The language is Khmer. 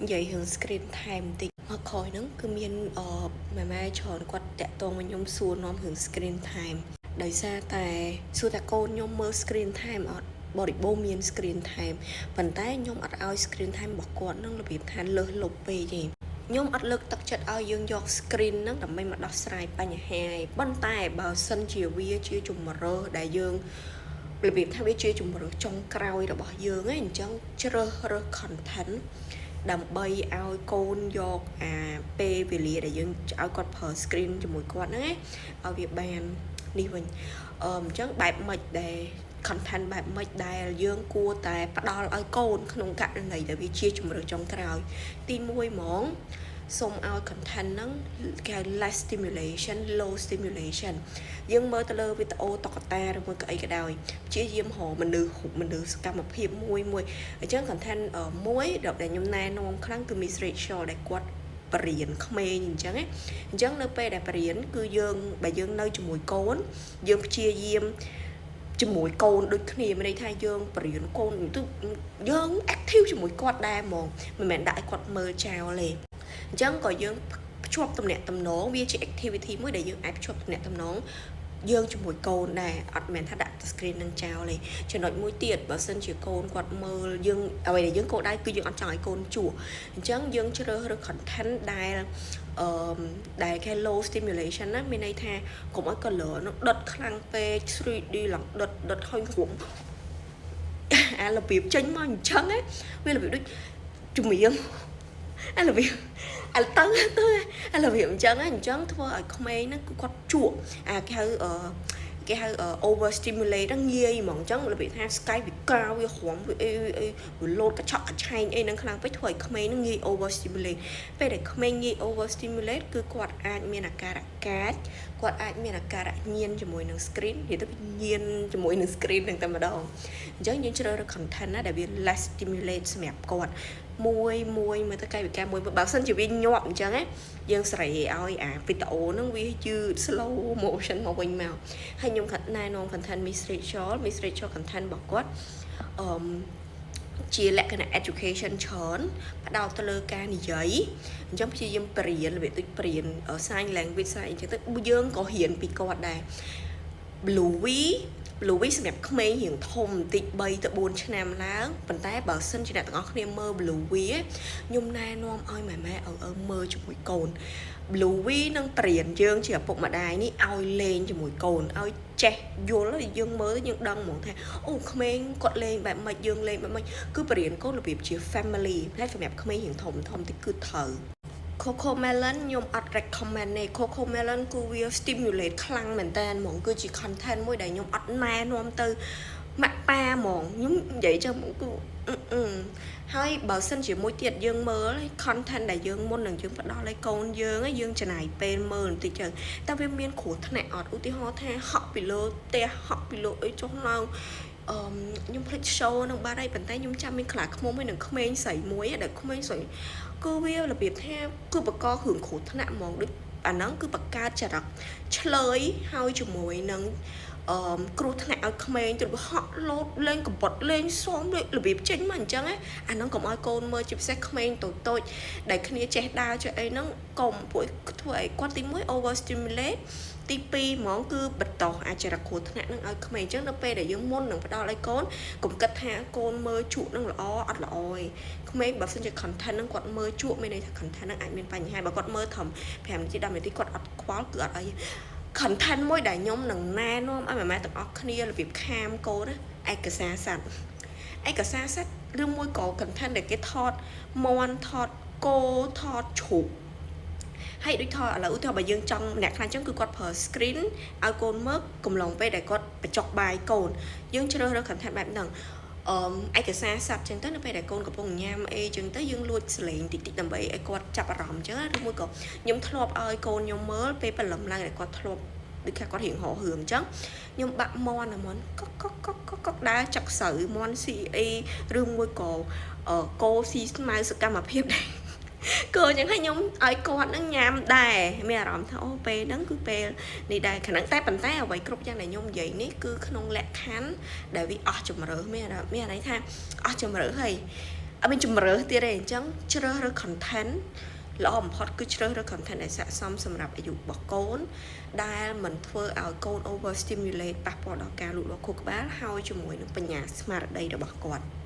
និយាយរឿង screen time បន្តិចមកក្រោយហ្នឹងគឺមានអឺម៉ែម៉ែច្រើនគាត់តាក់ទងមកខ្ញុំសួរនាំរឿង screen time ដោយសារតែសួរថាកូនខ្ញុំមើល screen time អត់បរិបូរណ៍មាន screen time ប៉ុន្តែខ្ញុំអត់ឲ្យ screen time របស់គាត់នឹងរបៀបថាលើសលប់ពេកទេខ្ញុំអត់លើកទឹកចិត្តឲ្យយើងយក screen ហ្នឹងដើម្បីមកដោះស្រាយបញ្ហាឯងប៉ុន្តែបើសិនជាវាជាជំរើសដែលយើងរបៀបថាវាជាជំរើសចុងក្រោយរបស់យើងឯងអញ្ចឹងជ្រើសរើស content ដើម្បីឲ្យកូនយកអាពេលវេលាដែលយើងឲ្យគាត់ប្រើ screen ជាមួយគាត់ហ្នឹងឲ្យវាបាននេះវិញអឺអញ្ចឹងបែបម៉េចដែល content បែបម៉េចដែលយើងគួរតែផ្ដល់ឲ្យកូនក្នុងករណីដែលវាជាជំរើសចុងក្រោយទី1ហ្មងសូមឲ្យ content ហ្នឹងគេហៅ less stimulation, low stimulation យើងមើលទៅលើវីដេអូតុក្កតាឬមួយក៏អីក៏ដោយព្យាយាមរកមនុស្សមនុស្សសកម្មភាពមួយមួយអញ្ចឹង content មួយដែលខ្ញុំណែនាំខ្លាំងគឺ Miss Rachel ដែលគាត់បរៀនក្មេងអញ្ចឹងណាអញ្ចឹងនៅពេលដែលបរៀនគឺយើងបើយើងនៅជាមួយកូនយើងព្យាយាមជាមួយកូនដូចគ្នាមានន័យថាយើងបរៀនកូនទៅយើង active ជាមួយគាត់ដែរហ្មងមិនមែនដាក់ឲ្យគាត់មើលចោលទេអញ្ចឹងក៏យើងភ្ជាប់ទំនាក់ទំនងវាជា activity មួយដែលយើងអាចភ្ជាប់ទំនាក់ទំនងយើងជាមួយកូនដែរអត់មែនថាដាក់ screen នឹងចោលទេចំណុចមួយទៀតបើសិនជាកូនគាត់មើលយើងអ្វីដែលយើងគោលដៅគឺយើងអត់ចង់ឲ្យកូនជួសអញ្ចឹងយើងជ្រើសរើស content ដែលអឺដែលគេ low stimulation ណាមានន័យថាកុំឲ្យ color នោះដុតខ្លាំងពេក 3D ឡើងដុតដុតហើយហួងអារបៀបចេញមកអញ្ចឹងណាវារបៀបដូចជំនាញអារបៀបអាទៅទៅអារបៀបអញ្ចឹងអញ្ចឹងធ្វើឲ្យក្មេងហ្នឹងគឺគាត់ជក់អាគេហៅអឺគេហៅ over stimulate ហ្នឹងងាយហ្មងអញ្ចឹងរបៀបថា sky វាកាវារំវាអីអីវាលោតកញ្ឆក់កញ្ឆែងអីហ្នឹងខ្លាំងពេកធ្វើឲ្យក្មេងហ្នឹងងាយ over stimulate ពេលដែលក្មេងងាយ over stimulate គឺគាត់អាចមានអាការៈកាចគាត់អាចមានអាការៈញៀនជាមួយនឹង screen និយាយទៅញៀនជាមួយនឹង screen ហ្នឹងតែម្ដងអញ្ចឹងយើងជ្រើសរើស content ណាដែលវា less stimulate សម្រាប់គាត់មួយមួយមើលទៅកាយវិការមួយបើសិនជាវាញាប់អញ្ចឹងណាយើងសេរីឲ្យអាវីដេអូហ្នឹងវាយឺត slow motion មកវិញមកហើយខ្ញុំគាត់ណែនាំ content Miss Rachel Miss Rachel content របស់គាត់អឺជាលក្ខណៈ education ច្រើនផ្ដោតទៅលើការនិយាយអញ្ចឹងព្យាយាមបរៀនរបៀបដូចបរៀន sign language sign អញ្ចឹងទៅយើងក៏រៀនពីគាត់ដែរ Bluey Bluey សម្រាប់ក្មេងរៀងធំបន្តិច3ទៅ4ឆ្នាំឡើងប៉ុន្តែបើសិនជាអ្នកទាំងអស់គ្នាមើល Bluey ខ្ញុំណែនាំឲ្យម៉ែម៉ែឪឪមើលជាមួយកូន Bluey នឹងបរៀនយើងជាឪពុកម្ដាយនេះឲ្យលេងជាមួយកូនឲ្យចេះយល់យើងមើលយើងដឹងហ្មងថាអូក្មេងគាត់លេងបែបម៉េចយើងលេងបែបម៉េចគឺបរៀនកូនរបៀបជា family ហើយសម្រាប់ក្មេងរៀងធំធំតិចគឺត្រូវ Coco Melon ខ្ញុំអត់ recommend ទេ Coco Melon គឺវា stimulate ខ្លាំងមែនតើហ្មងគឺជា content មួយដែលខ្ញុំអត់ណែនាំទៅម៉ាក់ប៉ាហ្មងខ្ញុំនិយាយចឹងហ្មងគឺហើយបើសិនជាមួយទៀតយើងមើល content ដែលយើងមុននឹងយើងផ្ដល់ឲ្យកូនយើងយើងចំណាយពេលមើលបន្តិចចឹងតែវាមានគ្រោះថ្នាក់អត់ឧទាហរណ៍ថាហក់ពីលើផ្ទះហក់ពីលើអីចុះឡើងអឺខ្ញុំភ្លេច show នឹងបាត់ហើយប៉ុន្តែខ្ញុំចាំមានខ្លាឃ្មុំហើយនឹងក្មេងស្រីមួយដែលក្មេងស្រីគឺវារបៀបថាគឺបកករឿងគ្រោះថ្នាក់ហ្មងដូចអាហ្នឹងគឺបង្កើតចរិតឆ្លើយហើយជាមួយនឹងអឺគ្រោះថ្នាក់ឲ្យក្មេងទៅហក់លោតលេងកបត់លេងសមរបៀបចេញមកអញ្ចឹងអាហ្នឹងកុំឲ្យកូនមើលជាពិសេសក្មេងតូចតូចដែលគ្នាចេះដើរចេះអីហ្នឹងកុំពួកធ្វើឲ្យគាត់ទី1 over stimulate ទី2ហ្មងគឺបន្តអាចរិតគ្រោះថ្នាក់នឹងឲ្យក្មេងអញ្ចឹងនៅពេលដែលយើងមុននឹងផ្ដល់ឲ្យកូនកុំគិតថាកូនមើលជក់នឹងល្អអត់ល្អទេក្មេងបើសិនជា content ហ្នឹងគាត់មើលជក់មានន័យថា content ហ្នឹងអាចមានបញ្ហាបើគាត់មើលត្រឹម5នាទី10នាទីគាត់អត់ខ្វល់គឺអត់អី content មួយដែលខ្ញុំនឹងណែនាំឲ្យម៉ែម៉ែទាំងអស់គ្នារបៀបខាមកូនណាឯកសារសត្វឯកសារសត្វឬមួយក៏ content ដែលគេថតមន់ថតគោថតជ្រូកហើយដូចថតឥឡូវឧទាហរណ៍បើយើងចង់អ្នកខ្លះចឹងគឺគាត់ប្រើ screen ឲ្យកូនមើលកំឡុងពេលដែលគាត់បញ្ចុកបាយកូនយើងជ្រើសរើស content បែបហ្នឹងអឺឯកសារសត្វចឹងទៅនៅពេលដែលកូនកំពុងញ៉ាំអីចឹងទៅយើងលួចសលេងតិចតិចដើម្បីឲ្យគាត់ចាប់អារម្មណ៍ចឹងឬមួយក៏ខ្ញុំធ្លាប់ឲ្យកូនខ្ញុំមើលពេលព្រលឹមឡើងដែលគាត់ធ្លាប់ដូចថាគាត់រៀងរករឿងអញ្ចឹងខ្ញុំបាក់មន់អាមន់កុកកុកកុកកុកកុកដើរចឹកស្រូវមន់ស៊ីអីឬមួយក៏គោស៊ីស្មៅសកម្មភាពដែរគោអញ្ចឹងហើយខ្ញុំឲ្យគាត់នឹងញ៉ាំដែរមានអារម្មណ៍ថាអូពេលហ្នឹងគឺពេលនេះដែរខណៈតែប៉ុន្តែអ្វីគ្រប់យ៉ាងដែលខ្ញុំនិយាយនេះគឺក្នុងលក្ខខណ្ឌដែលវាអស់ជំរើសមានមានន័យថាអស់ជំរើសហើយ អត់មានជំរើសទៀតទេអញ្ចឹងជ្រើសរើស content ល្អបំផុតគឺជ្រើសរើស content ដែលស័ក្តិសមសម្រាប់អាយុរបស់កូន ដែលមិនធ្វើឲ្យកូន over stimulate ប៉ះពាល់ដល់ការលូតលាស់ខួរក្បាលហើយជាមួយនឹងបញ្ញាស្មារតីរបស់គាត់។